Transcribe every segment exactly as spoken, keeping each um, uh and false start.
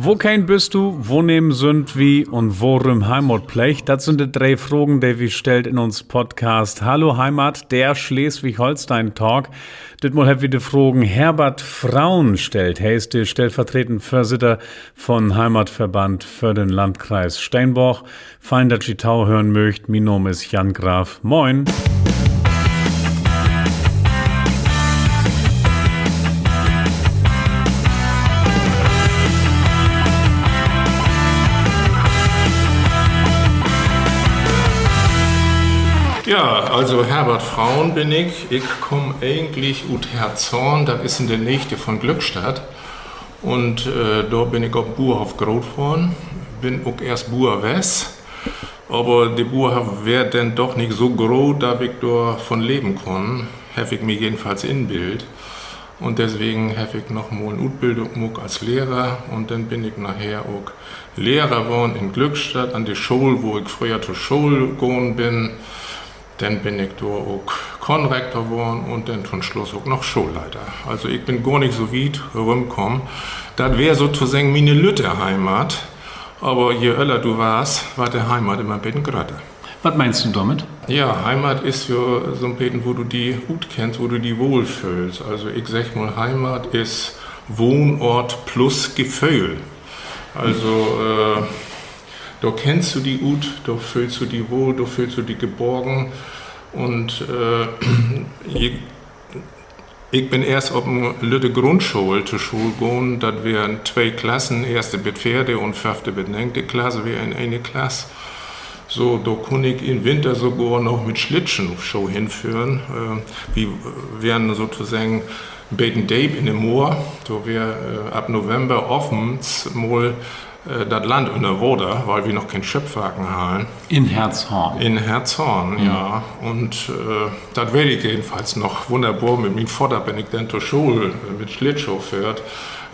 Wokeen büst du, woneem sünd wi un worüm Heimatpleeg? Dat sünd de dree Fragen, de wi stellt in uns Podcast Hallo Heimat, der Schleswig-Holstein-Talk. Ditmal hebbt wi de Fragen Herbert Fraun stellt. He is de stellvertretende Vörsitter von Heimatverband för den Landkreis Steenborg. Fein, dat ji tohören möögt. Mien Naam is Jan Graf. Moin. Ja, also Herbert Fraun bün ik. Ik kaam egentlich ut Herzoorn, dat is in de Neegde von Glückstadt. Un, äh, dor bün ik op 'n Buerhoff groot worrn, bün ok eerst Buer west. Aver de Buerhoff weer denn doch nich so groot, dat ik dor von leven kunn, heff ik mi jedenfalls inbillt. Un deswegen heff ik noch mal en Utbildung maakt as Lehrer un denn bün ik naher ok Lehrer worrn in Glückstadt an de School, wo ik fröher to School gahn bün. Denn bün ik dor ok Konrektor worrn un denn to'n Sluss ok noch Schoolleiter. Also ik bün gor nich so wiet rümkamen. Dat weer sotoseggen miene lütte Heimat. Aver je öller du warrst, warrt de Heimat immer en beten grötter. Wat meenst du dormit? Ja, Heimat is jo so'n beten, wo du di utkennst, wo du di wohlföhlst. Also ik segg mal, Heimat is Wohnort plus Geföhl. Also, äh, dor kennst du di ut, dor föhlst du di wohl, dor föhlst du di geborgen. Un, äh, je Ik bün eerst op en lütte Grundschool to School gahn. Dat weren twee Klassen, eerste bet veerte un föffte bet negente Klass weer in ene Klass. So, dor kunn ik in Winter sogor noch mit Schlittschoh henföhren. Äh, wi weren sotoseggen beten deep in de Moor. Dor weer, äh, ab November ofens mal, äh, dat Land ünner Water, wiel wi noch keen Schöpfwarken harrn. In Herzoorn? In Herzoorn, ja. Un, äh, dat weet ik jedenfalls noch wunnerbor. Mit mien Vader bün ik denn to School, äh, mit Schlittschoh föhrt.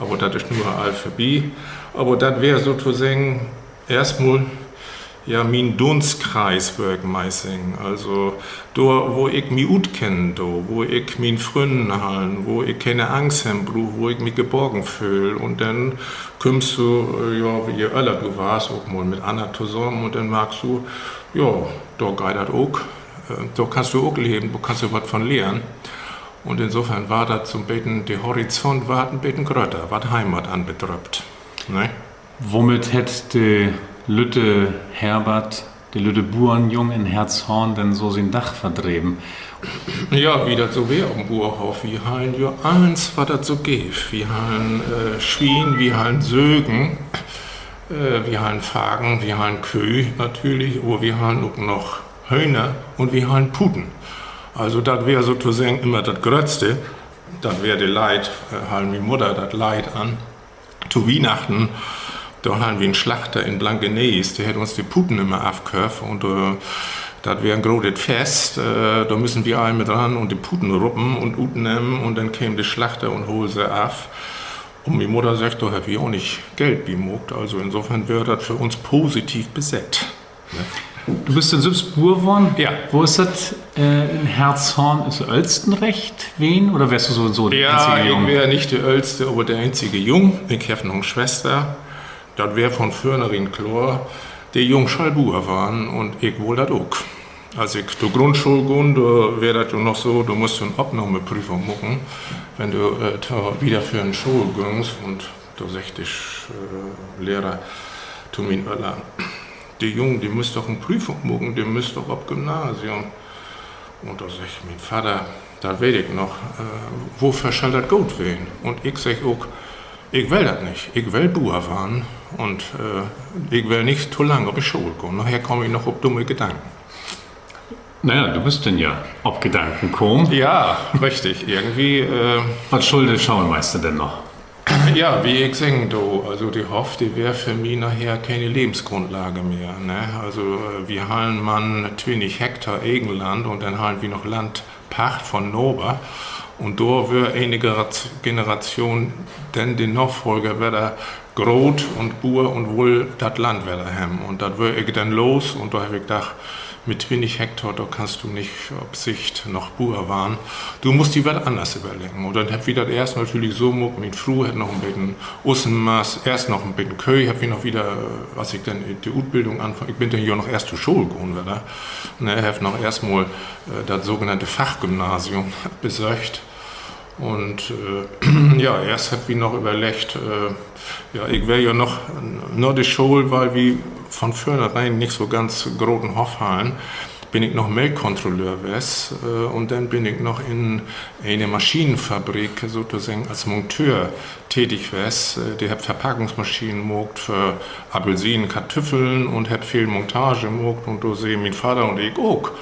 Aver dat is nu all vörbi. Aver dat weer sotoseggen eerstmal, ja, mien Dunstkreis, wöör ik mal seggen. Also, dor, wo ik mi utkennen do, wo ik mien Frünnen harr, wo ik kene Angst hebben bruuk, wo ik mi geborgen föhl. Un denn kümmst du, äh, ja, je öller du warrst, ok mal mit anner tosamen un denn markst du, ja, dor geiht dat ok, äh, dor kannst du ok leven, dor kannst du wat von lehren. Un insofern warrt dat so'n beten, de Horizont warrt en beten grötter, wat Heimat anbedröppt, ne? Womit hett de lütte Herbert, de lütte Buernjung in Herzoorn denn so sien Dag verdreven? Ja, wie dat so weer op'n Buerhoff. Wi harrn jo allens, wat dat so geev. Wi harrn, äh, Swien, wi harrn Sögen, äh, wi harrn Farken, wi harrn Köh natürlich, aver wi harrn ok noch Höhner un wi harrn Puten. Also dat weer sotoseggen immer dat Gröttste. Dat weer de Leid, äh, harr mien Mudder dat Leid an. To Wiehnachten, dor harrn wi en Slachter in Blankenees, de hett uns de Puten immer afköfft un, äh, dat weer en grotet Fest. Äh, dor müssen wi all mit ran un de Puten ruppen un utnehmen un denn keem de Slachter un hool se af. Un mien Mudder seggt, dor hebbt wi ok nich Geld bi maakt. Also insofern weer dat för uns positiv besett. Du büst denn sülvst Buer worrn? Ja. Wo is dat, äh, in Herzoorn, is Öllsten recht ween? Oder weerst du so, so de eenzige Jung? Ik weer nich de Öllste, aver de eenzige Jung. Ik heff noch en Swester. Dat weer von vörnherin kloor, de Jung schall Buer warrn un ik wull dat ok. As ik to Grundschool güng, dor weer dat jo noch so, dor musst du en Opnahmeprüfung maken, wenn du, äh, to, wieder för en School güngst. Un dor seggt de, äh, Lehrer to mien Öllern: De Jung, de müss doch en Prüfung maken, de müss doch op Gymnasium. Un dor seggt mien Vader, dat weet ik noch, äh: Woför schall dat goot ween? Un ik segg ok: Ik will dat nich. Ik will Buer warrn. Un, äh, ik will nich to lang op de School gahn. Naher kaam ik noch op dumme Gedanken. Na ja, du büst denn ja op Gedanken kamen. Ja, richtig, irgendwie, äh. Wat schull de Schoolmeister denn noch? Ja, wie ik seggen do, also de Hoff, de weer för mi naher kene Levensgrundlage mehr, ne? Also, äh, wi harrn man twintig Hektar Egenland un denn harrn wi noch Land pacht von Naver. Un dor weer ene Gerat-, Generation denn de Nafolger wedder groot un Buer un wull dat Land wedder hebben. Un dat weer ik denn los un dor heff ik dacht, Mit twintig Hektar, dor kannst du nich op Sicht noch Buer warrn. Du musst di wat anners överleggen. Un denn hebbt wi dat eerst natürlich so maakt, mien Fru hett noch en beten Ussenmast, eerst noch en beten Köh, hebbt wi noch wieder, as ik denn de Utbildung anfung, ik bün denn ja noch eerst to School gahn wedder, ne, heff noch eerstmal dat sogenannte Fachgymnasium besöcht. Un ja, eerst hebbt wi noch överleggt, ja, ik weer ja noch na de School, wiel wi von vörnherein nich so ganz groten Hoff harrn, bün ik noch Melkkontrolleur west. Un denn bün ik noch in ene Maschinenfabrik sotoseggen as Monteur tätig west. De hebbt Verpackungsmaschinen maakt för Appelsinen, Katüffeln un hebbt veel Montage maakt. Un dor see mien Vader un ik ok,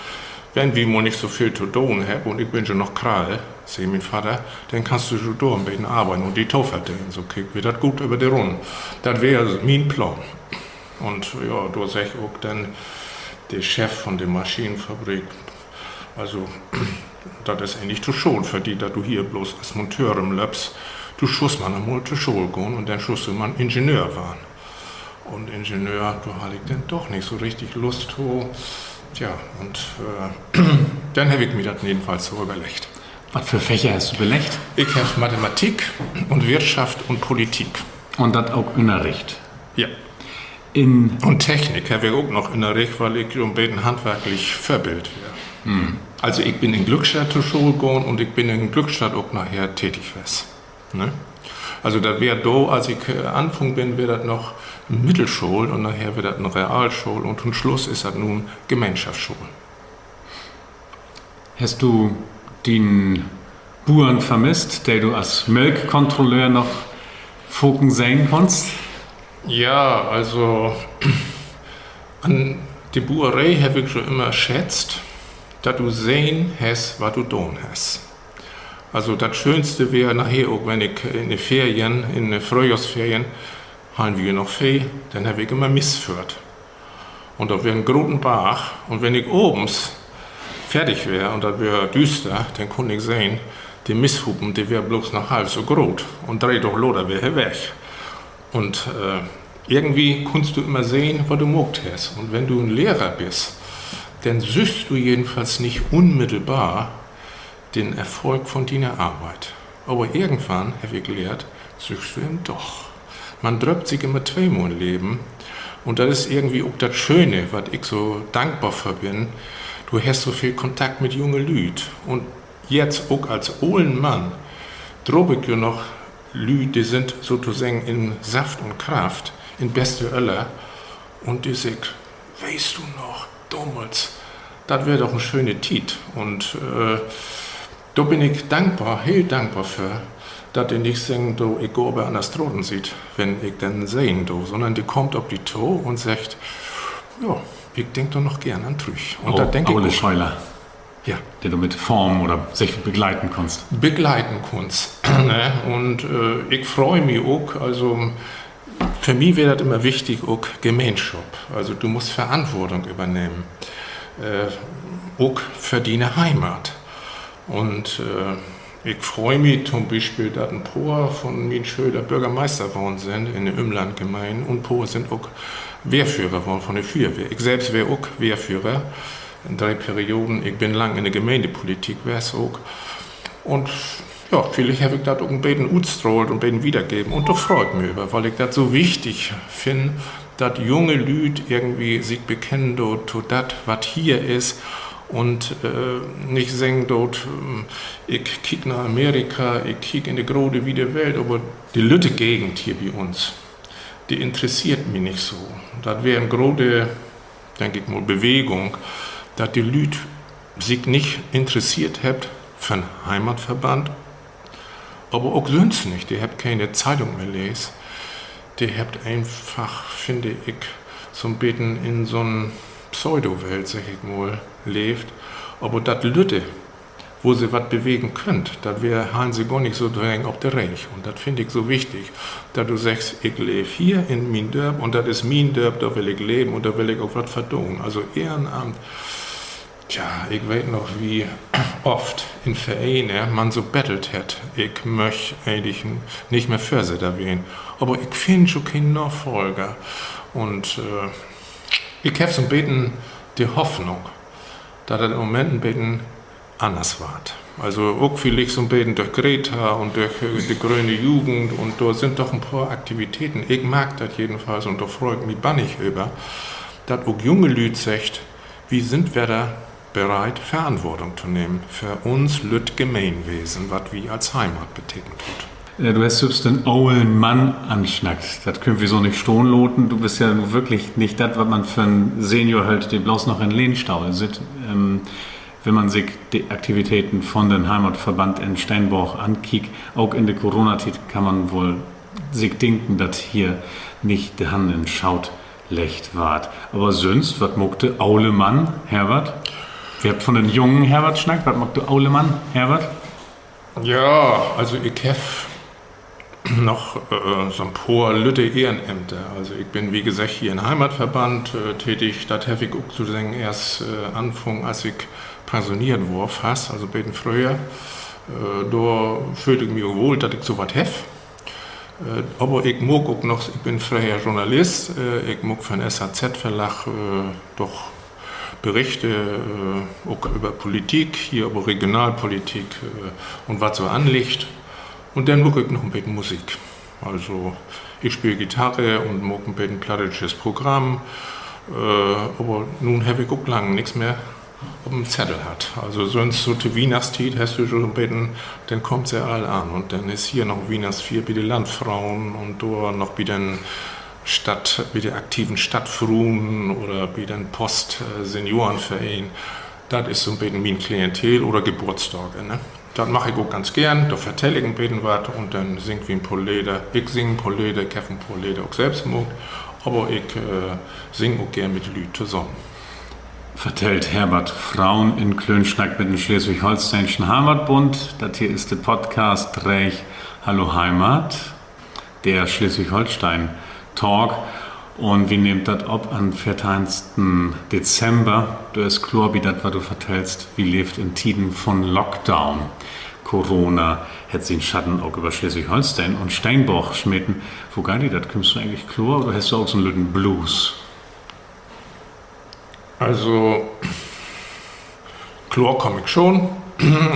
wenn wi mal nich so veel to doon hebbt, un ik bün ja noch krall, see mien Vader, denn kannst du jo dor en beten arbeiden un di to verdenen. So kriegt wi dat goot över de Runn. Dat weer mien Plaan. Un ja, dor seggt ok denn de Chef von de Maschinenfabrik: Also, dat is egentlich to schaad för di, dat du hier bloots as Monteur rümlöppst. Du schullst man noch mal to School gahn un denn schullst du man Ingenieur warrn. Un Ingenieur, dor harr ik denn doch nich so richtig Lust to. Tja, un denn heff ik mi dat jedenfalls so överleggt. Wat för Fächer hest du beleggt? Ik heff Mathematik un Wirtschaft un Politik. Un dat ok ünnerricht? Ja. Un Technik heff ik ok noch ünnerricht, wiel ik jo en beten handwarklich vörbildt weer. Also ik bün in Glückstadt to School gahn un ik bün in Glückstadt ok naher tätig west, ne? Also dat weer dor, as ik anfungen bün, weer dat noch Middelschool un naher weer dat en Realschool un to'n Sluss is dat nu Gemeenschaftsschool. Hest du dien Buern vermisst, de du as Melkkontrolleur noch faken sehn kunnst? Ja, also, an de Bueree heff ik jo ümmer schätzt, dat du sehn hest, wat du daan hest. Also dat Schöönste weer naher ok, wenn ik in de Ferien, in de Fröhjohrsferien, harrn wi noch Veeh, denn heff ik ümmer Mist föhrt. Un dat weer en groten Barg. Un wenn ik avends fertig weer un dat weer düüster, denn kunn ik sehn, de Misthupen, de weer bloots noch half so groot un dreih Daag later weer he weg. Un irgendwie kunnst du ümmer sehn, wat du maakt hest. Un wenn du en Lehrer büst, denn sühst du jedenfalls nich unmiddelbar den Erfolg von diene Arbeit. Aver irgendwann, heff ik lehrt, sühst du em doch. Man dröppt sik ümmer tweemal in't Leven. Un dat is irgendwie ok dat Schöne, wat ik so dankbar för bün. Du hest so veel Kontakt mit junge Lüüd. Un jetzt ok as olen Mann dröp ik jo noch Lüüd, de sünd sotoseggen in Saft un Kraft, in beste Öller. Un de seggt: Weetst du noch, domals, dat weer doch en schöne Tiet. Un dor bün ik dankbar, heel dankbar för, dat de nich seggen doot, ik gah aver an de Stratensiet, wenn ik den sehn do, sünnern de kaamt op di to un seggt: Ja, ik denk dor noch geern an trüch. Un dat denk ik, ole Schöler, ja, de du mit formen oder sik begleiten kunnst. Begleiten kunnst, ne? Un ik frei mi ok, also för mi weer dat ümmer wichtig, ok Gemeenschop. Also du musst Verantwortung övernehmen, ok för diene Heimat. Un ik frei mi to'n Bispeel, dat en poor von mien Schöler Börgermeister worrn sünd in de Ümlandgemeen un poor sünd ok Wehrführer worrn von de Füerwehr. Ik sülvst weer ok Wehrführer in dree Perioden. Ik bün lang in de Gemeendepolitik west ok. Un ja, villicht heff ik dat ok en beten utstrahlt un beten wiedergeven. Un dor frei ik mi över, wiel ik dat so wichtig finn, dat junge Lüüd irgendwie sik bekennen doot to dat, wat hier is. Un nich seggen doot: Ik kiek na Amerika, ik kiek in de grote, wiede Welt, aver de lütte Gegend hier bi uns, de interesseert mi nich so. Dat weer en grote, denk ik mal, Bewegung, dat de Lüüd sik nich interesseert hebbt för'n Heimatverband, aver ok sünst nich. De hebbt kene Zeitung mehr leest. De hebbt eenfach, finn ik, so'n beten in so'n Pseudowelt, segg ik mal, leevt. Aver dat Lütte, wo se wat bewegen köönt, dat weer, harrn se gor nich so direkt op de Reeg. Un dat finn ik so wichtig, dat du seggst: Ik leev hier in mien Dörp un dat is mien Dörp, dor will ik leven un dor will ik ok wat för doon. Also Ehrenamt, tja, ik weet noch, wo oft in Verene man so bettelt hett: Ik möch egentlich nich mehr Vörsitter ween, aver ik finn jo keen Nafolger. Un ik heff so'n beten de Hoffnung, dat dat in'n Moment en beten anners warrt. Also ok villicht so'n beten dörch Greta un dörch de Gröne Jugend un dor sünd doch en poor Aktivitäten. Ik mark dat jedenfalls un dor frei ik mi bannig över, dat ok junge Lüüd seggt, wi sünd wedder bereit, Verantwortung to nehmen för uns lütt Gemeenwesen, wat wi as Heimat betekent hett. Du hest sülvst den olen Mann ansnackt. Dat köönt wi so nich stahn laten. Du büst ja nu würklich nich dat, wat man för 'n Senior höllt, de bloots noch in Lehnstohl sitt. Wenn man sik de Aktivitäten von den Heimatverband in Steinborg ankiekt, ok in de Coronatiet, kann man woll sik denken, dat hier nich de Hand in'n Schoot leggt warrt. Aver sünst, wat maakt de ole Mann Herbert? Wi hebbt von den jungen Herbert snackt, wat maakt de ole Mann Herbert? Ja, also ik heff noch so'n poor lütte Ehrenämter. Also ik bün, wie geseggt, hier in'n Heimatverband tätig. Dat heff ik ok sotoseggen eerst anfungen, as ik pensioneert wöör, fast, also beten fröher. Dor föhl ik mi ok wohl, dat ik so wat heff. Aver ik maak ok noch, ik bün fröher Journalist, ik maak för'n S H Z-Verlag doch Berichte, ok över Politik, hier aver Regionalpolitik un wat so anliggt. Un denn maak ik noch en beten Musik. Also, ik speel Gitarre un maak en beten plattdüütsches Programm. Aver nu heff ik ok lang nix mehr op 'n Zettel hatt. Also sünst so to Wiehnachtstiet hest du so 'n beten, denn kaamt se all an. Un denn is hier noch Wiehnachtsfier bi de Landfrauen un dor noch bi den Stadt-, bi de aktiven Stadtfruun oder bi den Post-, Seniorenvereen. Dat is so 'n beten mien Klientel oder Geburtsdage, ne? Dat mag ik ok ganz geern. Dor vertell ik en beten wat un denn singt wi en poor Leder. Ik sing en poor Leder, ik heff en poor Leder ok sülvst maakt. Aver ik sing ok geern mit Lüüd tosamen. Vertellt Herbert Fraun in Klöönsnack mit den Sleswig-Holsteenschen Heimatbund. Dat hier is de Podcast Dreeg Hallo Heimat, der Sleswig-Holsteen-Talk. Un wi nehmt dat op an'n veerteihnsten Dezember. Dor is kloor bi dat, wat du vertellst, wi leevt in Tieden von Lockdown. Corona hett sien Schatten ok över Sleswig-Holsteen un Steinborg smeten. Wo geiht di dat? Kümmst du egentlich kloor oder hest du ok so'n lütten Blues? Also, kloor kaam ik schon,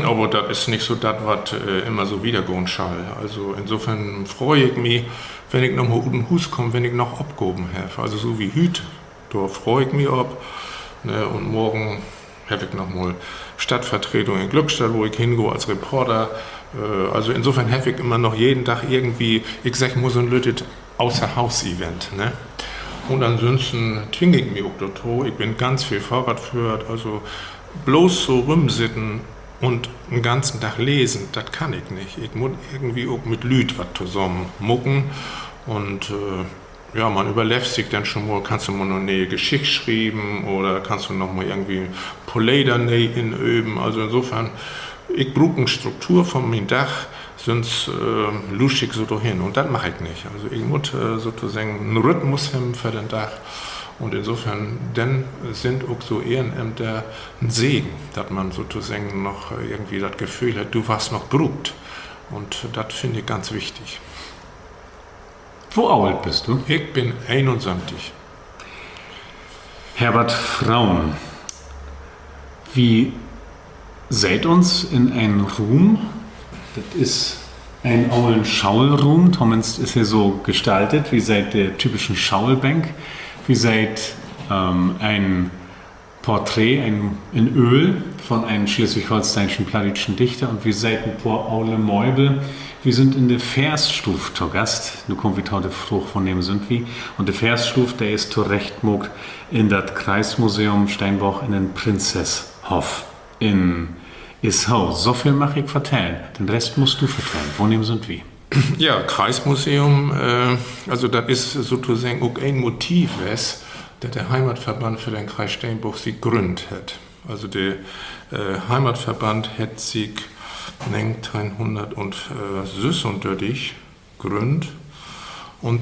aver dat is nich so dat, wat immer so wiedergahn schall. Also insofern frei ik mi, wenn ik noch mal ut 'n Huus kaam, wenn ik noch Opgaven heff. Also so wie hüüt, dor frei ik mi op. Ne, un morgen heff ik noch mal Stadtvertretung in Glückstadt, wo ik hengah as Reporter. Also insofern heff ik immer noch jeden Dag irgendwie, ik segg mal, so'n lüttet Außerhaus-Event, ne? Un ansünsten twing ik mi ok dorto, ik bün ganz veel Fohrrad föhrt, also bloots so rümsitten un en ganzen Dag lesen, dat kann ik nich. Ik mutt irgendwie ok mit Lüüd wat tosamen maken. Un ja, man överleggt sik denn schon mal, kannst du mal 'ne ne'e Geschicht schrieven oder kannst du noch mal irgendwie poor Leder nee inöven? Also insofern, ik bruuk en Struktur von mien Dag, sünst lusch ik so dorhen un dat mag ik nich. Also ik mutt sotoseggen en Rhythmus hebben för den Dag. Un insofern, denn sünd ok so Ehrenämter en Segen, dat man sotoseggen noch irgendwie dat Geföhl hett, du warrst noch bruukt. Un dat finn ik ganz wichtig. Wo oolt büst du? Ik bün eenunsöventig. Herbert Fraun, wi seht uns in en Ruum. Dat is en olen Schoolruum, tominnst is he so gestaltet. Wi seht de typischen Schoolbänk. Wi seht en Porträt, en, in Ööl von en sleswig-holsteenschen plattdüütschen Dichter un wi seht en poor ole Möbel. Wi sünd in de Versstuuv to Gast. Nu kaamt wi to de Fraag, woneem sünd wi? Un de Versstuuv, de is torecht maakt in dat Kreismuseum Steinborg in den Prinzesshoff in Issow. So veel mag ik vertellen. Den Rest musst du vertellen. Woneem sünd wi? Ja, Kreismuseum, also dat is sotoseggen ok en Motiv west, dat de Heimatverband för den Kreis Steinborg sik grünnt hett. Also de Heimatverband hett sik negenteihnhunnertsössundörtig grünnt un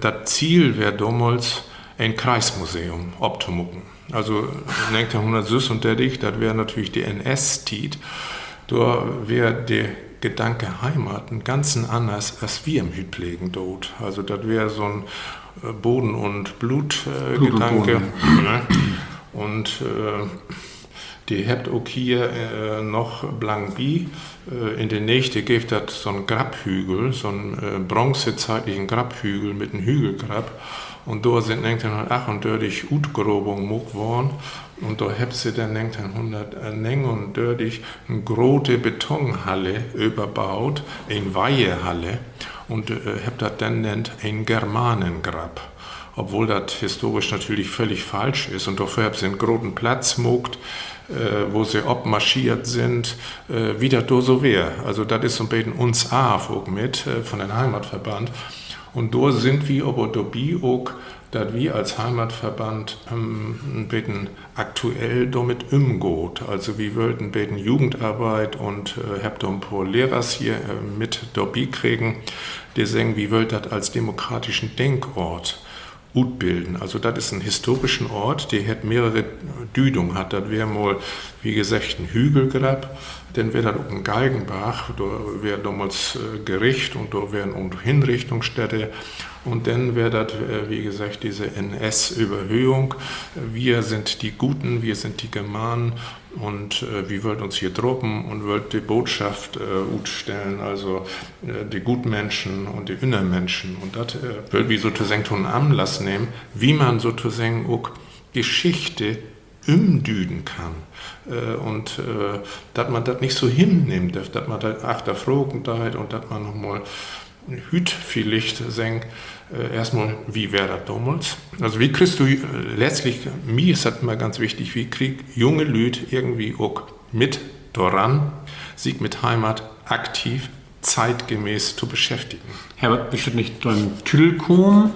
dat Ziel weer domals, en Kreismuseum optomaken. Also negenteihnhunnertsössundörtig, dat weer natürlich de N-S-Tiet. Dor weer de Gedanke Heimat en ganzen anners, as wi em hüüt plegen doot. Also dat weer so'n Boden- un Bloot-Gedanke, ne? Un de hebbt ok hier noch blangenbi, in de Neegde geev dat so'n Grabhügel, so'n bronzezeitlichen Grabhügel mit en Hügelgrab. Un dor sünd negenteihnhunnertachtundörtig Utgravungen maakt worrn. Un dor hebbt se denn negenteihnhunnertnegenundörtig en grote Betonhalle överbaut, en Weihehalle, un hebbt dat denn nennt en Germanengrab. Obwohl dat historisch natürlich völlig falsch is. Un dorför hebbt se en groten Platz maakt, wo se opmarscheert sünd, wie dat dor so weer. Also dat is so'n beten uns Arv ok mit von den Heimatverband. Un dor sünd wi aver dorbi ok, dat wi as Heimatverband en beten aktuell dormit ümgaht. Also wi wüllt en beten Jugendarbeit un hebbt dor en poor Lehrers hier mit dorbi kregen, de seggen, wi wüllt dat as demokratischen Denkoort utbilden. Also dat is en historischen Oort, de hett mehrere Düdung hatt. Dat weer mal, wie geseggt, en Hügelgrab, denn weer dat ok en Galgenbarg, dor weer domals Gericht un dor weer en Hinrichtungsstätte. Un denn weer dat, wie geseggt, disse N S-Överhöhung. Wir sind die Guten, wir sind die Germanen. Un wi wüllt uns hier drapen un wüllt de Bootschaft utstellen, also de Gutmenschen un de Ünnermenschen. Un dat wüllt wi sotoseggen to'n Anlass nehmen, wie man sotoseggen ok Geschichte ümdüden kann. Un dat man dat nich so hinnimmt, dat man dat achterfragen deit un dat man noch mal hüüt villicht seggt, eerstmal, wie weer dat domals? Also wie kriggst du letztlich, mi is dat immer ganz wichtig, wie krieg ik junge Lüüd irgendwie ok mit doran, sik mit Heimat aktiv, zeitgemäß to beschäftigen. Herbert, wi schüllt nich dör'n Tüdel kamen.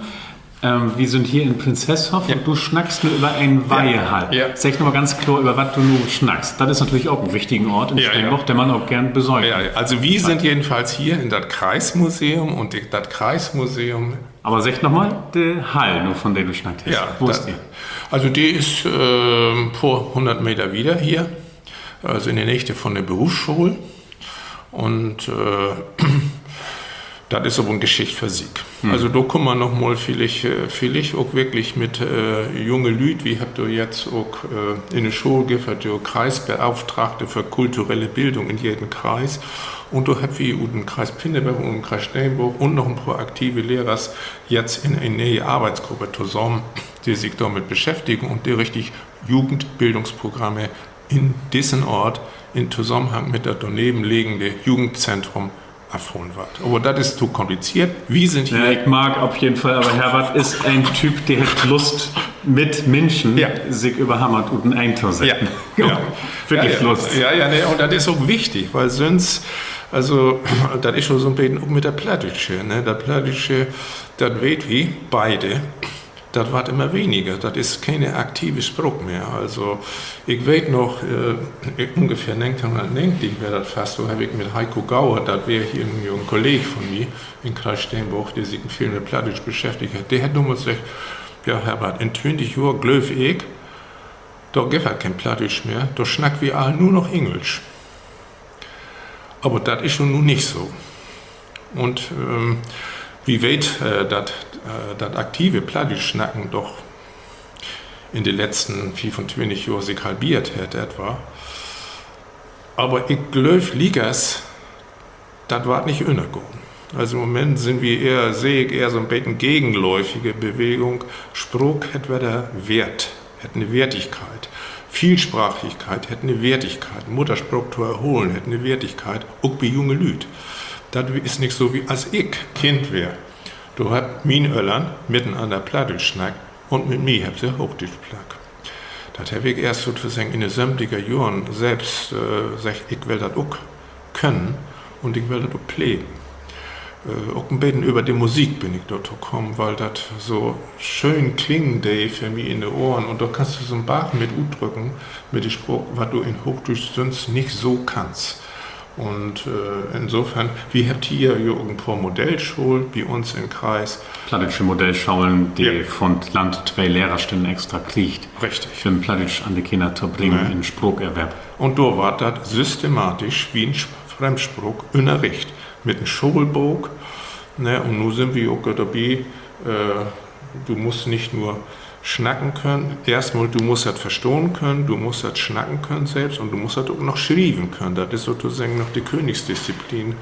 Wi sünd hier in Prinzesshoff un du snackst nu över en Weihehall. Segg noch mal ganz kloor, över wat du nu snackst. Dat is natürlich ok en wichtigen Oort in Steenborg, den man ok geern besöken. Also wi sünd jedenfalls hier in dat Kreismuseum un dat Kreismuseum. Aver segg noch mal, de Hall nu, von de du snackt hest. Wo is de? Also de is poor hunnert Meter wieder hier, also in de Neegde von de Berufsschool. Un dat is aver en Geschicht för sik. Also dor kummt man noch mal villicht, villicht ok wirklich mit junge Lüüd. Wi hebbt dor jetzt ok in de School gifft dat jo Kreisbeauftragte för kulturelle Bildung in jeden Kreis. Un dor hebbt wi ut den Kreis Pinneberg un den Kreis Steenborg un noch en poor aktive Lehrers jetzt in en ne'e Arbeitsgruppe tosamen, de sik dormit beschäftigen un de richtig Jugendbildungsprogramme in dissen Oort in Tosamenhang mit dat dorneven liggende Jugendzentrum afholen warrt. Aver dat is to kompliziert. Wi sünd hier. Ik mark op jeden Fall, aver Herbert is en Typ, de hett Lust, mit Minschen sik över Heimat uteneen to setten. Wirklich Lust. Ja, ja, nee, un dat is ok wichtig, wiel sünst, also dat is jo so'n beten ok mit dat Plattdüütsche, ne? Dat Plattdüütsche, dat weet wi beide, dat warrt immer weniger. Dat is kene aktive Spraak mehr. Also ik weet noch, ungefähr negenteihnhunnertnegentig weer dat fast, dor heff ik mit Heiko Gauer, dat weer hier en Kolleeg von mi in Kreis Steenborg, de sik veel mit Plattdüütsch beschäftigt hett, de hett domals seggt: Ja, Herbert, in twintig Johr, glööv ik, dor gifft dat keen Plattdüütsch mehr, dor snackt wi all nu noch Engelsch. Aver dat is jo nu nich so. Un wi weet, dat dat aktive Plattdüütsch-Snacken doch in de letzten fiefuntwintig Johr sik halbeert hett etwa. Aver ik glööv liekers, dat warrt nich ünnergahn. Also in Moment sünd wi ehr, seh ik ehr so'n beten gegenläufige Bewegung. Spraak hett wedder Weert, hett 'ne Wertigkeit. Vielsprachigkeit hett 'ne Wertigkeit. Mudderspraak to erholen hett 'ne Wertigkeit, ok bi junge Lüüd. Dat is nich so, wie as ik Kind weer. Dor hebbt mien Öllern mitenanner Plattdüütsch snackt un mit mi hebbt se Hoochdüütsch snackt. Dat heff ik eerst sotoseggen in de söventiger Johren sülvst seggt, ik will dat ok könen un ik will dat ok plegen. Ok en beten över de Musik bün ik dorto kamen, wiel dat so schöön klingen dee för mi in de Ohren. Un dor kannst du so'n Barg mit utdrücken, mit de Spraak, wat du in Hoochdüütsch sünst nich so kannst. Un insofern, wi hebbt hier jo ok en poor Modellschool bi uns in Kreis. Plattdüütsche Modellscholen, de vun't Land twee Lehrerstünnen extra kriegt, üm Plattdüütsch an de Kinner to bringen in Spraakerwerb. Un dor warrt dat systematisch wie en Fremdspraak ünnerricht. Mit en Schoolbook, ne, un nu sünd wi ok dorbi, Du musst nich nur snacken könen, eerstmal, du musst dat verstahn könen, du musst dat snacken könen sülvst un du musst dat ok noch schrieven könen. Dat is sotoseggen noch de Königsdisziplin.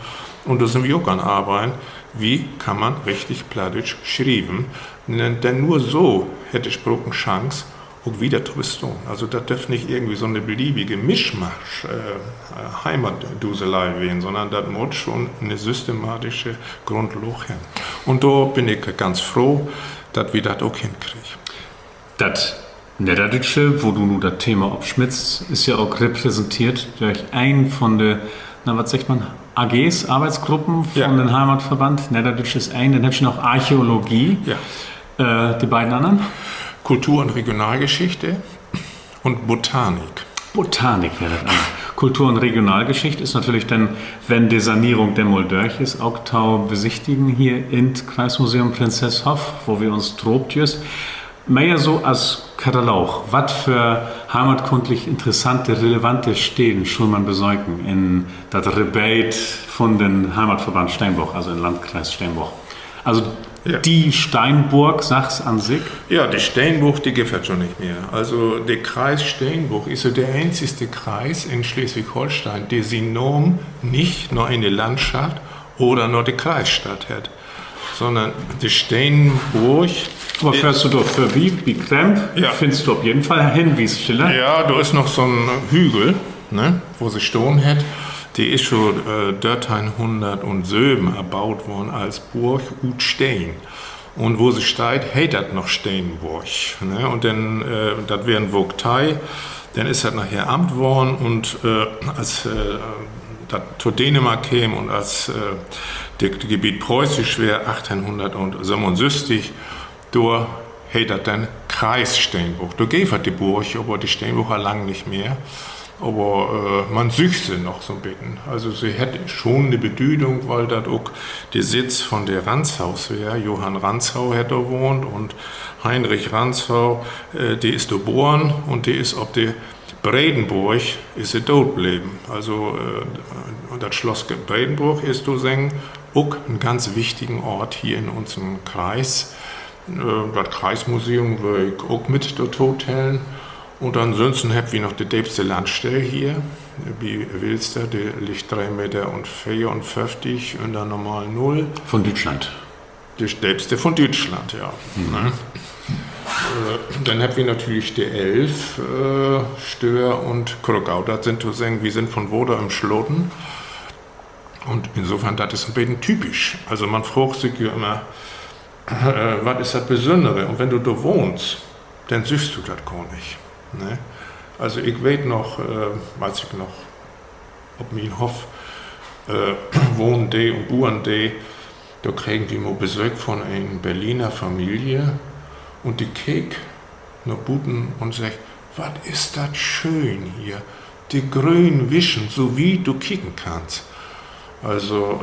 Un dor sünd wi ok an arbeiden, wie kann man richtig Plattdüütsch schrieven? Denn, denn nur so hett de Spraak en Chance, ok wieder to bestahn. Also dat dörf nich irgendwie so 'ne beliebige Mischmasch, äh, Heimatduselei ween, sonnern dat mutt schon 'ne systematische Grundlaag hebben. Un dor bün ik ganz froh, dat wi dat ok henkriegt. Dat Nedderdüütsche, wo du nu dat Thema opsmittst, is ja ok repräsenteert dörch een von de, na, wat seggt man, A Gs, Arbeitsgruppen von den Heimatverband. Nedderdüütsch is een, denn hebbt ji noch Archäologie. Äh, de beiden annern? Kultur- un Regionalgeschichte un Botanik. Botanik weer dat anner. Kultur- un Regionalgeschicht is natürlich denn, wenn de Sanierung denn mal dörch is, ok to besichtigen hier in't Kreismuseum Prinzesshoff, wo wi uns draapt jüst. Mehr so as Kataloog. Wat för heimatkundlich interessante, relevante Steden schull man besöken in dat Rebeet von den Heimatverband Steenborg, also in Landkreis Steenborg? Also, de Steenborg, sagst an sik? Ja, de Steenborg, de gifft dat jo nich mehr. Also, de Kreis Steenborg is so de eenzigste Kreis in Sleswig-Holsteen, de sien Naam nich na ene Landschaft oder na de Kreisstadt hett, sonnern de Steenborg. Aver föhrst du dor vörbi, bi Kremp, finnst du op jeden Fall Henwiesschiller. Ja, dor is noch so'n Hügel, ne, wo se stahn hett. De is so, äh, dörteihnhunnertunsöven erbaut worrn as Borg ut Steen. Un wo se steiht, heet dat noch Steenborg, ne? Un denn, äh, dat weer en Vogtei, denn is dat naher Amt worrn un, äh, as, äh, dat to Dänemark keem un as, äh, de, de Gebiet preußisch weer, achtteihnhunnertsövenunsösstig, dor heet dat denn Kreis Steenborg. Dor geev dat de Borg, aver de Steenborg al lang nich mehr. Aver, äh, man süggt se noch so'n beten. Also se hett schon 'ne Bedüdung, wiel dat ok de Sitz von de Rantzaus weer. Johann Rantzau hett dor wahnt un Heinrich Rantzau, äh, de is dor boren un de is op de Bredenborg is he doot bleven. Also, äh, dat Slott Bredenborg is to seggen ok en ganz wichtigen Oort hier in unsen Kreis. Äh, dat Kreismuseum wöör ik ok mit dorto tellen. Un ansünsten hebbt wi noch de deepste Landstell hier bi Wilster, de liggt dree Meter un veerunföfftig ünner normal Null. Von Düütschland. De deepste von Düütschland, ja. Äh, denn hebbt wi natürlich de Elv, äh, Stör un Krugau. Dat sünd to seggen, wi sünd von Water ümsloten. Un insofern, dat is en beten typisch. Also man fraagt sik ja ümmer, äh, wat is dat Besünnere? Un wenn du dor wahnst, denn sühst du dat gor nich, ne? Also ik weet noch, äh, as ik noch op mien Hoff, äh, wahnen dee un buern dee, dor kregen wi mal Besöök von en Berliner Familie un de keek na buten un seggt: Wat is dat schöön hier! De grönen Wischen, so wiet du kieken kannst. Also,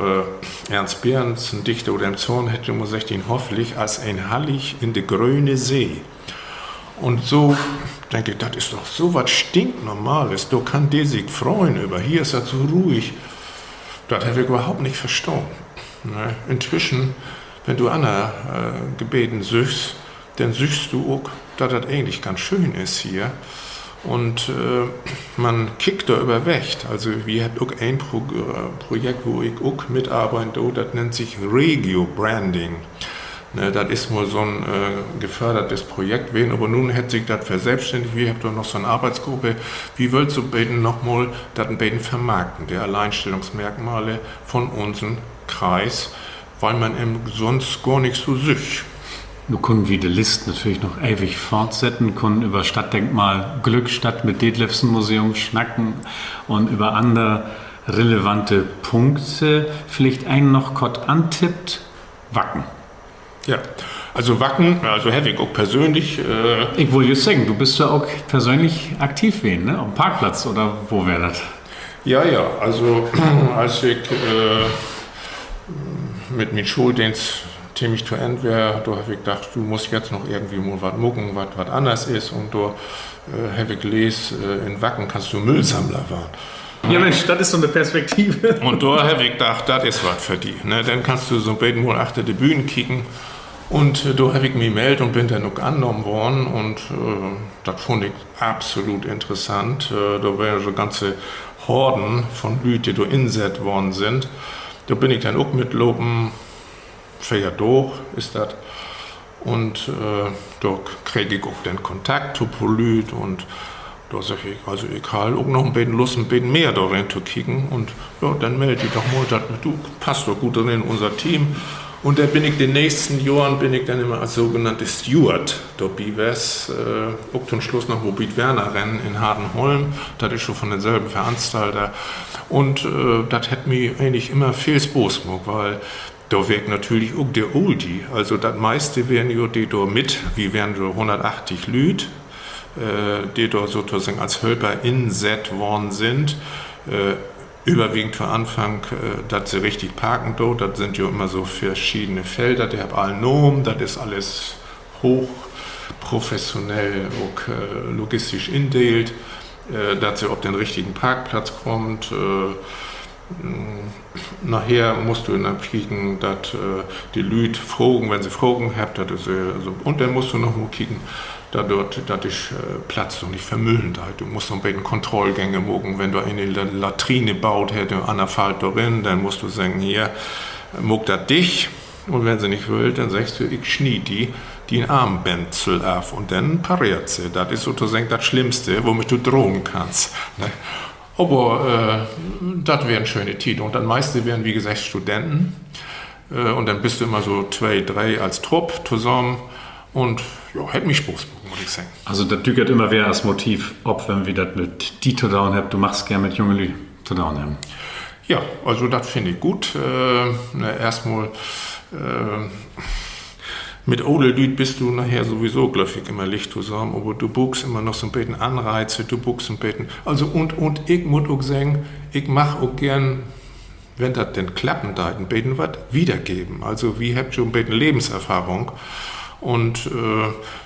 äh, Ernst Behrens, en Dichter ut Elmshorn, hett jo mal seggt: Dien Hoff liggt as en Hallig in de gröne See. Un so denk ik, dat is doch so wat Stinknormales. Dor kann de sik freuen över. Hier is dat so ruhig. Dat heff ik överhaupt nich verstahn, ne? Intwischen, wenn du anner, äh, Gebeden süchst, denn süchst du ok, dat dat egentlich ganz schöön is hier. Un, äh, man kickt dor över weg. Also, wi hebbt ok en Pro-, äh, Projekt, wo ik ok mitarbeiden do, dat nennt sik Regio-Branding. Ne, dat is mal so'n, äh, gefördertes Projekt ween, aver nu hett sik dat verselbstständigt. Wi hebbt dor noch so'n Arbeitsgruppe. Wi wüllt so 'n beten noch mal dat en beten vermarkten, de Alleinstellungsmerkmale von unsen Kreis, wiel man em sünst gor nich so sücht. Nu kunnen wi de List natürlich noch ewig fortsetten, kunnen över Stadtdenkmal Glückstadt mit Detlefsen-Museum snacken un över anner relevante Punkte. Villicht een noch kort antippt: Wacken. Ja, also Wacken, also heff ik ok persönlich, äh, ik wull jüst seggen, du büst ja ok persönlich aktiv ween, ne? Op 'n Parkplatz, oder wo weer dat? Ja, ja, also as ik, äh, mit mien Schooldeenst teemlich to Enn weer, dor heff ik dacht, du musst jetzt noch irgendwie mal wat maken, wat, wat anners is. Un dor, äh, heff ik leest, äh, in Wacken kannst du Müllsammler warrn. Ja, Mensch, dat is so 'ne Perspektive. Un dor heff ik dacht, dat is wat för di, ne? Denn kannst du so 'n beten mal achter de Bühnen kieken. Un dor heff ik mi meldt un bün denn ok annahmen worrn. Un dat funn ik absolut interessant. Dor weren so ganze Horden von Lüüd, de dor insett worrn sünd. Dor bün ik denn ok mitlopen. Veer Daag is dat. Un dor kreeg ik ok den Kontakt to poor Lüüd un dor segg ik, also ik harr ok noch en beten Lust, en beten mehr dorin to kieken. Un ja, denn meld di doch mal, dat du passt doch goot in unser Team. Un denn bün ik de nächsten Johren bün ik denn immer as sogenannte Steward dorbi west. Ok to'n Sluss noch mal bi't Werner-Rennen in Hardenholm. Dat is so von denselven Veranstalter. Un dat hett mi egentlich immer veel Spaaß maakt, wiel dor weer ik natürlich ok de Oldie. Also dat meiste weren jo de dor mit, wi weren so hunnertachtig Lüüd, de dor sotoseggen as Hölper insett worrn sünd. Överwiegend to Anfang, dat se richtig parken doot. Dat sünd jo immer so verschiedene Felder, de hebbt all Namen. Dat is allens hoochprofessionell ok logistisch indeelt, dat se op den richtigen Parkplatz kaamt. Naher musst du denn kieken, dat de Lüüd fragen, wenn se Fragen hebbt, dat is, un denn musst du noch mal kieken, dat dor, dat de Platz dor nich vermüllen deit. Du musst so 'n beten Kontrollgänge maken, wenn dor een en Latrine baut hett, de anner fallt dor rin, denn musst du seggen: Hier, maak dat dicht. Un wenn se nich wüllt, denn seggst du: Ik snied di dien Armbensel af. Un denn pareert se. Dat is sotoseggen dat Slimmste, womit du drohen kannst, ne? Aver dat weer en schöne Tiet. Un dat meiste weren, wie geseggt, Studenten. Un denn büst du immer so twee, dree as Trupp tosamen. Un ja, hett mi Spaaß maakt, mutt ik seggen. Also dat dükert immer wedder as Motiv op, wenn wi dat mit di to doon hebbt. Du magst geern mit junge Lüüd to doon hebben. Ja, also dat finn ik goot. Eerstmal mit ole Lüüd büst du naher sowieso, glööv ik, immer licht tosamen, aver du bruukst immer noch so 'n beten Anreize, du bruukst so 'n beten, also, un, un ik mutt ok seggen, ik mag ok geern, wenn dat denn klappen deit, en beten wat wiedergeven. Also wi hebbt jo 'n beten Levenserfahrung. Un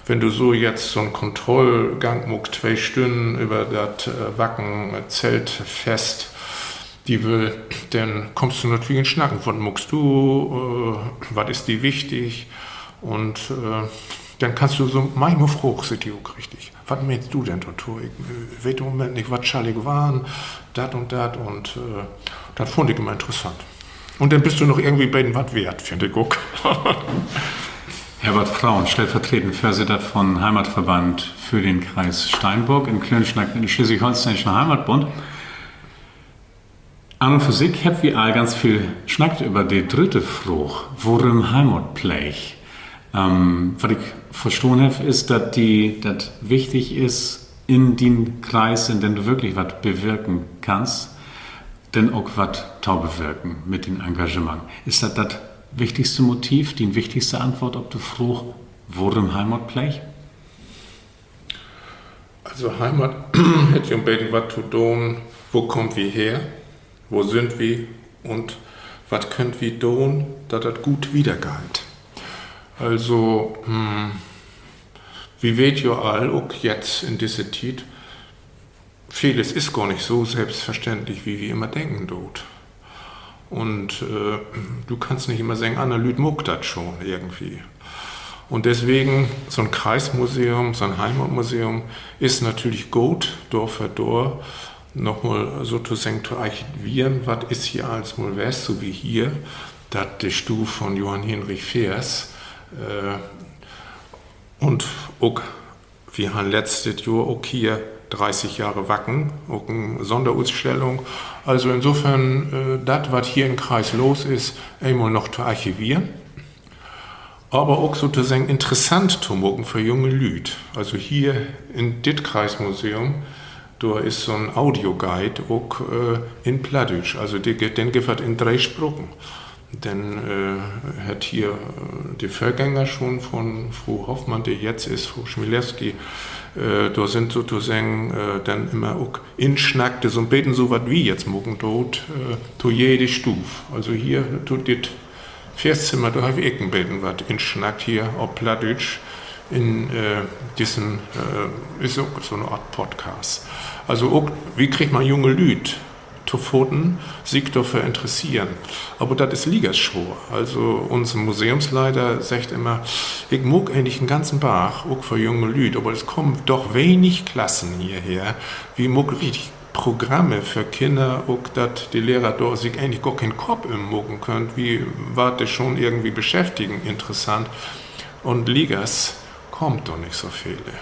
wenn du so jetzt so 'n Kontrollgang maakst, twee Stünnen över dat Wacken-Zeltfest, di will, denn kummst du natürlich in Snacken: Wat maakst du? Wat is di wichtig? Un denn kannst du so, manchmal fraagst du di ok richtig: Wat meenst du denn dorto? Ik weet in'n Moment nich, wat schall ik warrn? Dat un dat. Un dat funn ik immer interessant. Un denn büst du noch irgendwie beten wat weert, finn ik ok. Herbert Frauen, stellvertretend Vörsitter von Heimatverband für den Kreis Steinborg in Klöönsnack in'n Sleswig-Holsteenschen Heimatbund. An un för sik hebbt wi all ganz veel snackt över de drüdde Fraag: Worüm Heimatpleeg? Wat ik verstahn heff, is, dat di dat wichtig is, in dien Kreis, in den du würklich wat bewirken kannst, denn ok wat to bewirken mit dien Engagement. Is dat dat wichtigste Motiv, dien wichtigste Antwoort op de Fraag: Worüm Heimatpleeg? Also Heimat hett ja 'n beten wat to doon, wo kaamt wi her, wo sünd wi un wat köönt wi doon, dat dat goot wiedergeiht. Also wi weet jo all, ok jetzt in disse Tiet, veles is gor nich so sülvstverständlich, wie wi immer denken doot. Un du kannst nich immer seggen, anner Lüüd maakt dat schon irgendwie. Un deswegen, so 'n Kreismuseum, so 'n Heimatmuseum is natürlich goot dorför dor, nochmal sotoseggen to archivieren, wat is hier allens mal west, so wie hier, dat de Stuuv von Johann Hinrich Fehrs un ok, wi harrn letztet Johr ok hier dreißig Jahre Wacken, ok en Sonderutstellung. Also insofern, dat, wat hier in'n Kreis los is, eenmal noch to archivieren, aver ok sotoseggen interessant to maken för junge Lüüd. Also hier in dit Kreismuseum, dor is so 'n Audioguide ok in Plattdüütsch. Also de, den gifft dat in dree Spraken. Denn hett hier de Vörgänger schon von Fru Hoffmann, de jetzt is Fru Schmilewski, dor sünd sotoseggen denn immer ok Insnack, de so 'n beten so, wat wi jetzt maken doot, to jede Stuuv. Also hier to dit Festzimmer, dor heff ik en beten wat insnackt hier op Plattdüütsch in dissen, is ok so 'ne Oort Podcast. Also ok, wie kriggt man junge Lüüd to faten, sik dorför interesseren. Aver dat is liekers swoor. Also, unse Museumsleider seggt immer, ik maak egentlich en ganzen Barg, ok för junge Lüüd, aver dat kaamt doch wenig Klassen hierher. Wi maakt richtig Programme för Kinner, ok dat de Lehrer dor sik egentlich gor keen Kopp üm maken köönt, wi warrt de schon irgendwie beschäftigen, interessant. Un liekers kaamt dor nich so vele.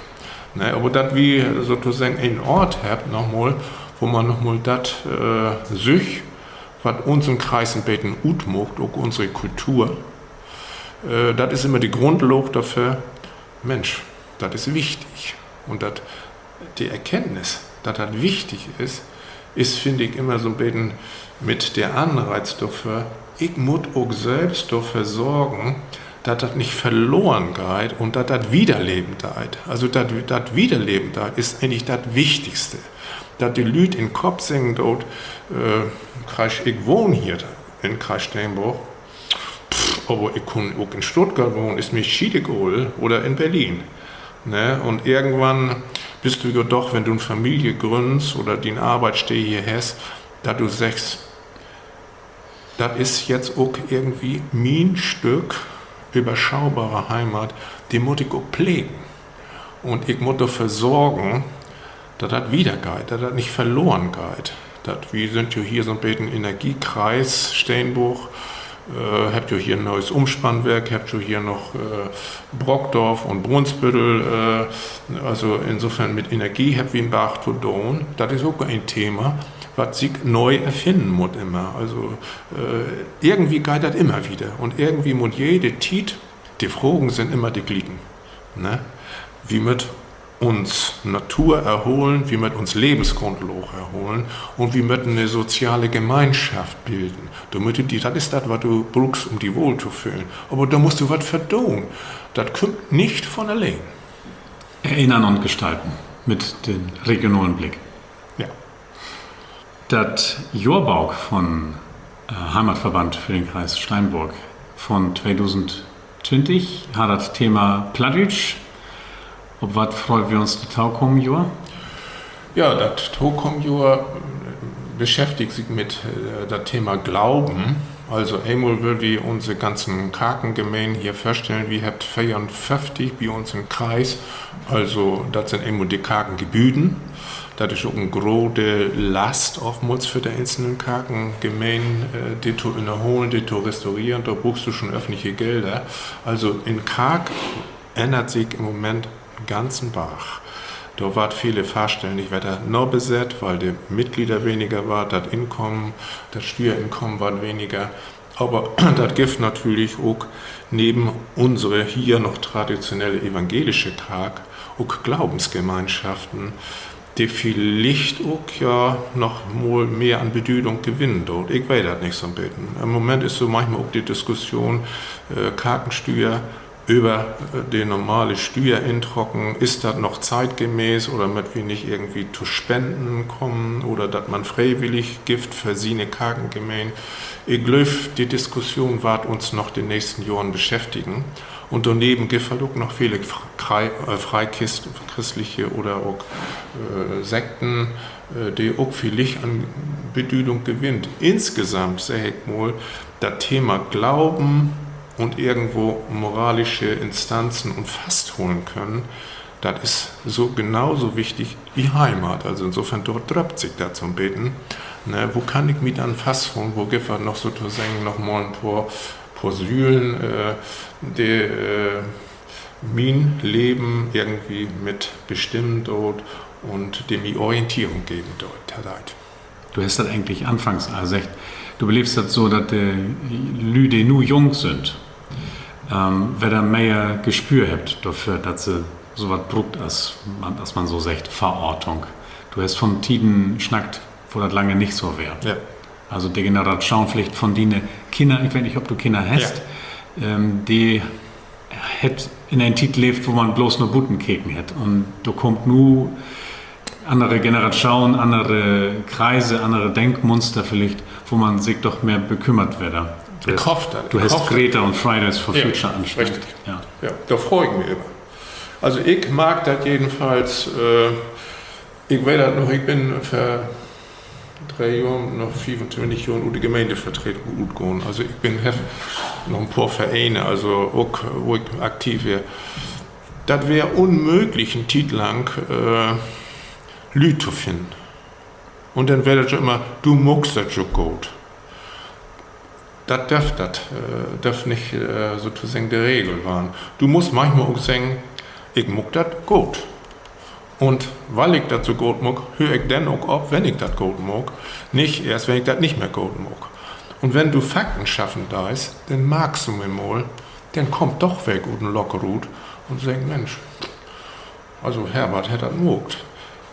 Ne, aver dat wi sotoseggen en Oort hebbt, nochmal, wo man nochmal dat, äh, süht, wat unsen Kreis en beten utmaakt, ok unse Kultur, äh, dat is immer de Grundlaag dorför, Mensch, dat is wichtig. Un dat, de Erkenntnis, dat dat wichtig is, is, finn ik, immer so'n beten mit de Anreiz dorför, ik mutt ok sülvst dorför sorgen, dat dat nich verloren geiht un dat dat wiederleven deit. Also dat, dat wiederleven deit, is egentlich dat Wichtigste. Dat de Lüüd in Kopp seggen doot, äh, Kreis, ik wahn hier in Kreis Steenborg, aver ik kunn ok in Stuttgart wahnen, is mi schietegal, oder in Berlin. Ne? Un irgendwann büst du jo doch, wenn du en Familie grünnst oder dien Arbeitssteed hier hest, dat du seggst, dat is jetzt ok irgendwie mien Stück överschaubare Heimat, de mutt ik ok plegen. Un ik mutt dorför sorgen, dat dat wiedergeiht, dat dat nich verloren geiht. Dat, wi sünd jo hier so'n beten Energiekreis Steenborg, äh, hebbt jo hier en nee'es Umspannwark, hebbt jo hier noch, äh, Brockdorf un Brunsbüttel, äh, also insofern mit Energie hebbt wi en Barg to doon. Dat is ok en Thema, wat sik nee erfinnen mutt immer. Also, äh, irgendwie geiht dat immer wieder. Un irgendwie mutt jede Tiet, de Fragen sünd immer de glieken. Ne? Wi mööt uns Natur erholen, wi mööt uns Levensgrundlaag erholen un wi mööt en soziale Gemeinschaft bilden. Dormit du di, dat is dat, wat du bruukst, üm di wohl to föhlen. Aver dor musst du wat för doon. Dat kümmt nich von alleen. Erinnern un gestalten mit den regionalen Blick. Ja. Dat Johrbook von, äh, Heimatverband för den Kreis Steinborg von tweedusendtwintig harr dat Thema Plattdüütsch. Op wat freut wi uns dat tokamen Johr? Ja, dat tokamen Johr, äh, beschäftigt sik mit, äh, dat Thema Glauben. Also eenmal wüllt wi unse ganzen Karkengemeen hier vörstellen. Wi hebbt veerunföfftig bi uns in'n Kreis. Also dat sünd eenmal de Karkengebüden. Dat is ok en grote Last oftmals för de enkelten Karkengemeen, äh, de to ünnerholen, de to restaureren. Dor bruukst du schon öffentliche Gelder. Also in Kark ännert sik in'n Moment en ganzen Barg. Dor warrt vele Pfarrstellen nich wedder nabesett, wiel de Mitglieder weniger warrt, dat Inkamen, dat Stüerinkamen warrt weniger. Aver dat gifft natürlich ok neven unsere hier noch traditionelle evangelische Kark ok Glaubensgemeinschaften, de villicht ok ja noch mal mehr an Bedüdung gewinnen doot. Ik weet dat nich so'n beten. In'n Moment is so manchmal ok de Diskussion, äh, Karkenstüer över, äh, de normale Stüer introcken. Is dat noch zeitgemäß oder mööt wi nich irgendwie to Spenden kamen oder dat man freewillig gifft för siene Karkengemeen? Ik glööv, de Diskussion warrt uns noch de nächsten Johren beschäftigen. Un dorneven gifft dat ok noch vele fr-, krei-, äh, freichristliche oder ok, äh, Sekten, äh, de ok villicht an Bedüdung gewinnt. Insgesamt, segg ik mal, dat Thema Glauben un irgendwo moralische Instanzen un fastholen könen, dat is so, genau so wichtig wie Heimat. Also insofern, dor dröppt sik dat so'n beten. Ne, wo kann ik mi denn fastholen? Wo gifft dat noch sotoseggen noch mal en poor, poor Sülen, äh, de, äh, mien Leven irgendwie mit bestimmen doot un de mi Orientierung geven doot, deit. Du hest dat egentlich anfangs al seggt. Du beleevst dat so, dat de Lüüd, de nu jung sünd, ähm, wedder mehr Gespüür hebbt dorför, dat se so wat bruukt as, as man so seggt, Verortung. Du hest von Tieden snackt, wo dat lange nich so weer. Also de Generatschoon villicht von diene Kinner, ik weet nich, of du Kinner hest, ähm, de hett in en Tiet leevt, wo man bloots na buten keken hett. Un dor kummt nu annere Generatschoon, annere Kreise, annere Denkmunster villicht, wo man sik doch mehr bekümmert wedder. Du hest Greta un Fridays for Future anstrengt. Dor frei ik mi över. Also ik mark dat jedenfalls, äh, ik weet dat noch, ik bün vör dree Johr, na fiefuntwintig Johr ut de Gemeendevertretung utgahn. Also ik bün, heff noch en poor Verene, also ok, wo ik aktiv weer. Dat weer unmööglich, en Tiet lang Lüüd to finnen. Un denn weer dat jo immer: Du maakst dat jo goot. Dat dörf, dat dörf nich sotoseggen de Regel warrn. Du musst manchmal ok seggen: Ik maak dat goot. Un wiel ik dat so goot maak, höör ik denn ok op, wenn ik dat goot maak, nich eerst, wenn ik dat nich mehr goot maak. Un wenn du Fakten schaffen deist, denn markst du eenmal, denn kummt doch welk ut en Lock rut un seggt: Minsch, also Herbert hett dat maakt.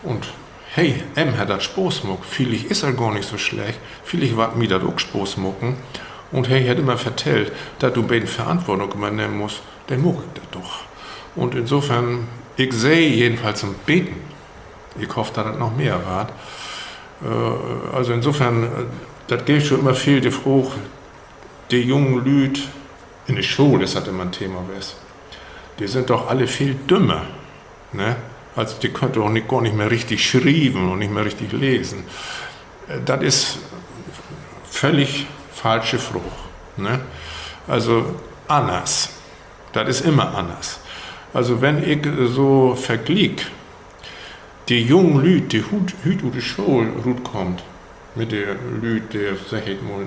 Un hey, em hett dat Spaaß maakt. Villicht is dat gor nich so slecht. Villicht warrt mi dat ok Spaaß maken. Un he hett immer vertellt, dat du 'n beten Verantwoordung övernehmen musst. Denn maak ik dat doch. Un insofern, ik seh jedenfalls en beten, ik hoff, dat dat noch mehr warrt. Also insofern, dat geev jo immer veel de Fraag, de jungen Lüüd, in de School is dat immer en Thema west. De sünd doch alle veel dümmer, ne? Also de köönt doch nich, gor nich mehr richtig schrieven un nich mehr richtig lesen. Dat is völlig falsche Fraag, ne? Also anners. Dat is immer anners. Also wenn ik so vergliek, de jungen Lüüd, de hüüt ut de School rutkaamt, mit de Lüüd, de, segg ik mal,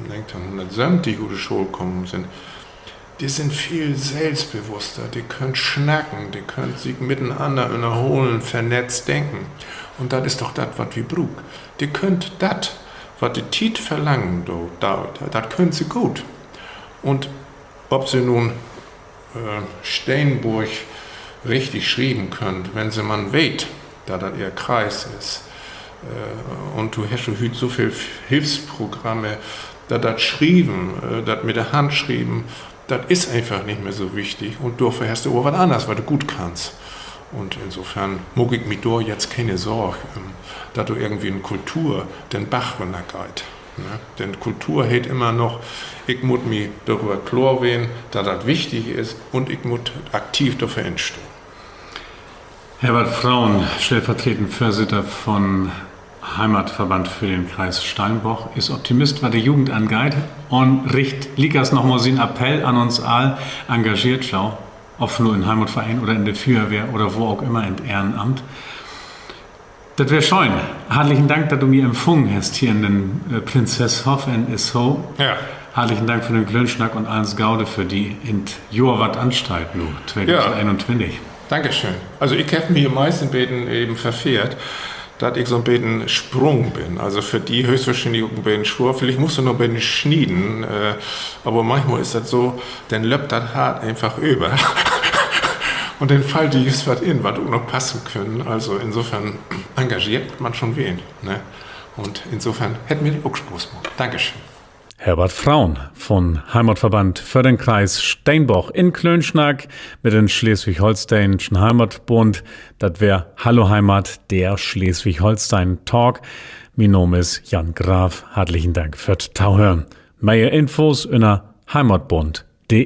negenteihnhunnertsöventig ut de School kamen sünd, de sünd veel sülvstbewusster, de köönt snacken, de köönt sik mitenanner ünnerholen, vernetzt denken. Un dat is doch dat, wat wi bruukt. De köönt dat, wat de Tiet verlangen doot, dat köönt se goot. Un of se nu Steenborg richtig schrieven köönt, wenn se man weet, dat dat ehr Kreis is, un du hest jo hüüt so veel Hilfsprogramme, dat dat Schrieven, dat mit de Hand schrieven, dat is eenfach nich mehr so wichtig. Un dorför hest du aver wat anners, wat du goot kannst. Un insofern maak ik mi dor jetzt kene Sorg, dat dor irgendwie en Kultur den Bach rünnergeiht. Denn Kultur heet immer noch, ik mutt mi doröver kloor ween, dat dat wichtig is, un ik mutt aktiv dorför instahn. Herbert Fraun, stellvertretend Vörsitter von Heimatverband för den Kreis Steinborg, is Optimist, wat de Jugend angeiht, un richt liekers noch mal sien Appell an uns all: Engageert jo, of nu in Heimatvereen oder in de Füerwehr oder wo ok immer, in't Ehrenamt. Dat weer schöön. Hartlichen Dank, dat du mi empfungen hest hier in den Prinzesshoff in Itzehoe. Hartlichen Dank för den Klöönsnack un allens Gode för di in't Johr, wat ansteiht nu, tweedusendeenuntwintig. Danke schön. Also ik heff mi meist en beten even verfehrt, dat ik so 'n beten sprungen bün. Also för di höchstwahrschienlich ok en beten swoor. Villicht musst du noch en beten snieden, aver manchmal is dat so, denn löppt dat Hart eenfach över. Un denn fallt di jüst wat in, wat ok noch passen kunn. Also insofern, engageert mutt man schon ween, ne? Un insofern hett mi dat ok Spaaß maakt. Dankeschön. Herbert Fraun von Heimatverband för den Kreis Steinborg in Klöönsnack mit den Sleswig-Holsteenschen Heimatbund. Dat weer Hallo Heimat, de Sleswig-Holsteen-Talk. Mien Naam is Jan Graf. Hartlichen Dank för't Tohören. Mehr Infos ünner heimatbund punkt de.